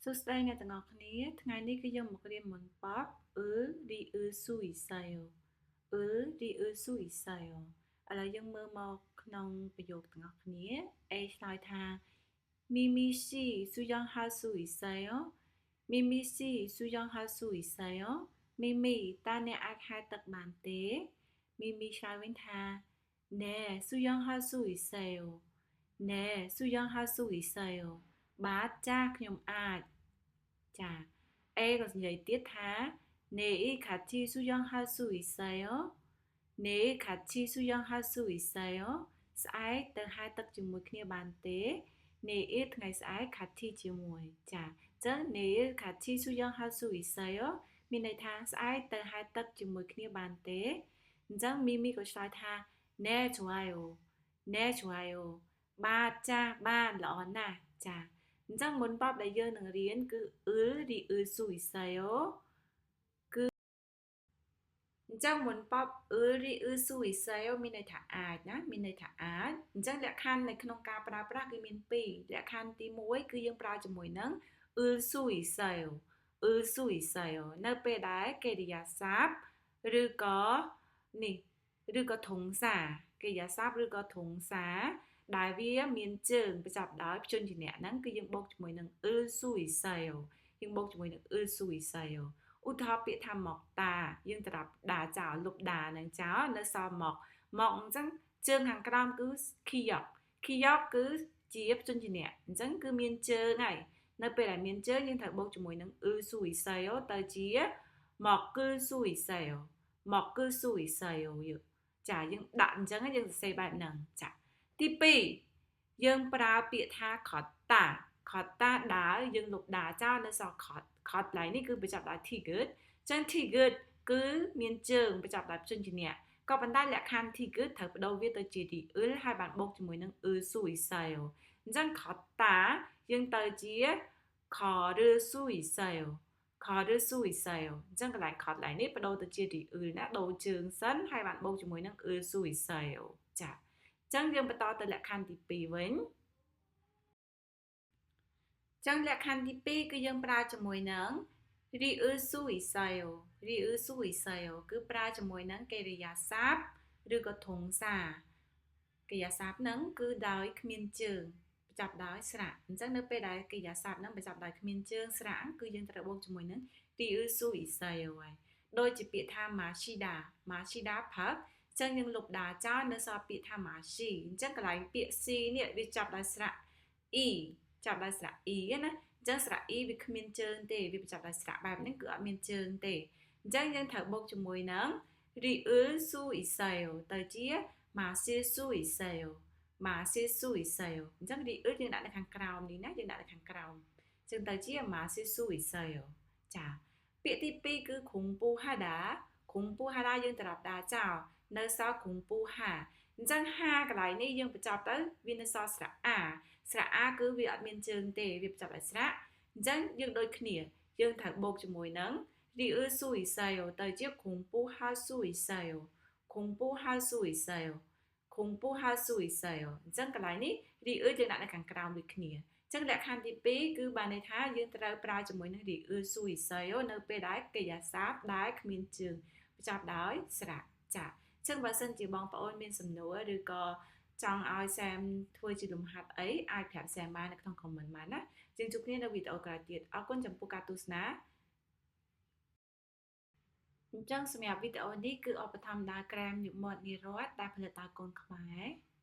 សួស្តីអ្នកទាំងអស់គ្នាថ្ងៃនេះគឺយើងមករៀន문법 을, 리을 수 있어요. 을, 리을 수 있어요. ឥឡូវយើងមើលមកក្នុងប្រយោគទាំងអស់គ្នា A ឆ្លើយថា 미미 씨 수영할 수 있어요? 미미 씨 수영할 수 있어요? មីមីតើអ្នកអាចហែលទឹកបានទេមីមីឆ្លើយវិញថា 네, 수영할 수 있어요. 네, 수영할 수 있어요. បាទចាខ្ញុំអាចចា A ក៏និយាយទៀតថា 내일 같이 수영할 수 있어요? 내일 같이 수영할 수 있어요? ស្អែកទៅហែលទឹកជាមួយគ្នាបានទេ 내일 ថ្ងៃស្អែក 같이 ជាមួយចាអញ្ចឹង 내일 같이 수영할 수 있어요 មានន័យថាស្អែកទៅហែលទឹកជាមួយគ្នាបានទេអញ្ចឹងមីមីក៏ឆ្លើយថា 네 좋아요. 네 좋아요. បាទចាបានល្អណាស់ចាអញ្ចឹង문법ដែលយើងនឹងរៀនគឺ 을, 리을 수 있어요 គឺអញ្ចឹង문법 을, 리을 수 있어요 មានន័យថាអាចណាមានន័យថាអាចអញ្ចឹងលក្ខខណ្ឌនៅក្នុងការប្រើប្រាស់គឺមាន2លក្ខខណ្ឌទី1គឺយើងប្រើជាមួយនឹង 을 수 있어요. 을 수 있어요 នៅពេលដែលកិរិយាសព្ទឬក៏នេះឬក៏동사កិរិយាសព្ទឬក៏동사ដែលវាមានជើងបញ្ចប់ដោយព្យញ្ជនៈហ្នឹងគឺយើងបូកជាមួយនឹង 을 수 있어요 យើងបូកជាមួយនឹង 을 수 있어요 ឧទាហរណ៍ពាក្យថា 먹다 យើងត្រាប់ដាចោលលុបដានឹងចោលនៅសល់មកមកអញ្ចឹងជើងខាងក្រោមគឺ 기역 기역 គឺជាព្យញ្ជនៈអញ្ចឹងគឺមានជើងហើយនៅពេលដែលមានជើងយើងត្រូវបូកជាមួយនឹង 을 수 있어요 ទៅជា 먹을 수 있어요. 먹을 수 있어요 ចាយើងដាក់អញ្ចឹងយើងសរសេរបែបហ្នឹងចាទី2យើងប្រើពាក្យថា 걷다 걷다 ដើរយើងលុបដាចោលនៅសល់ 걷 걷 ឡើយនេះគឺបញ្ចប់ដោយ 티귿 ចឹង 티귿 គឺមានជើងបញ្ចប់ដោយព្យញ្ជនៈក៏ប៉ុន្តែលក្ខខណ្ឌ 티귿 ត្រូវបដូរវាទៅជា 리을 ហើយបានបូកជាមួយនឹង 을 수 있어요 អញ្ចឹង 걷다 យើងទៅជា 걸을 수 있어요. 걸을 수 있어요 អញ្ចឹងកន្លែង 걷 ឡើយនេះបដូរទៅជា 리을 ណាដូរជើងសិនហើយបានបូកជាមួយនឹង 을 수 있어요 ចាអញ្ចឹងយើងបន្តទៅលក្ខខណ្ឌទី2វិញចឹងលក្ខខណ្ឌទី2គឺយើងប្រើជាមួយនឹង 리을 수 있어요. 리을 수 있어요 គឺប្រើជាមួយនឹងកិរិយាសព្ទឬក៏동사កិរិយាសព្ទហ្នឹងគឺដោយគ្មានជើងបញ្ចប់ដោយស្រៈអញ្ចឹងនៅពេលដែលកិរិយាសព្ទហ្នឹងបញ្ចប់ដោយគ្មានជើងស្រៈគឺយើងត្រូវបូកជាមួយនឹង 리을 수 있어요 ហើយដូចជាពាក្យថា 마시다 마시다 ផឹកអញ្ចឹងយើងលុបដាចោលនៅសល់ពាក្យថា 마시 អញ្ចឹងកន្លែងពាក្យ 시 នេះវាចាប់ដោយស្រៈ e ចាប់ដោយស្រៈ e ណាអញ្ចឹងស្រៈ e វាគ្មានជើងទេវាបញ្ចប់ដោយស្រៈបែបហ្នឹងគឺអត់មានជើងទេអញ្ចឹងយើងត្រូវបូកជាមួយនឹង 리을 수 있어요 ទៅជា 마실 수 있어요. 마실 수 있어요 អញ្ចឹង 리을 យើងដាក់នៅខាងក្រោមនេះណាយើងដាក់នៅខាងក្រោមអញ្ចឹងទៅជា 마실 수 있어요 ចាពាក្យទី2គឺ 공부하다 공부하다 យើងត្រឡប់ដាចោលនៅសល់ 공부하 អញ្ចឹងហាកន្លែងនេះយើងបញ្ចប់ទៅវានៅសល់ស្រៈអាស្រៈអាគឺវាអត់មានជើងទេវាបញ្ចប់ដោយស្រៈអញ្ចឹងយើងដូចគ្នាយើងត្រូវបូកជាមួយនឹង 리을 수 있어요 ទៅជា 공부할 수 있어요. 공부할 수 있어요. 공부할 수 있어요 អញ្ចឹងកន្លែងនេះ 리을 យើងដាក់នៅខាងក្រោមដូចគ្នាអញ្ចឹងលក្ខខណ្ឌទី2គឺបានន័យថាយើងត្រូវប្រើជាមួយនឹង 리을 수 있어요 នៅពេលដែលកិរិយាសព្ទដែលគ្មានជើងបញ្ចប់ដោយស្រៈចាអញ្ចឹងបើសិនជាបងប្អូនមានសំណួរឬក៏ចង់ឲ្យសែមធ្វើជាលំហាត់អីអាចប្រាប់សែមបាននៅក្នុង comment បានណាយើងជួបគ្នានៅវីដេអូក្រោយទៀតអរគុណចំពោះការទស្សនាអញ្ចឹងសម្រាប់វីដេអូនេះគឺឧបត្ថម្ភដល់ក្រែមញឹកមាត់និរតដែលផលិតដោយកូនខ្មែរ។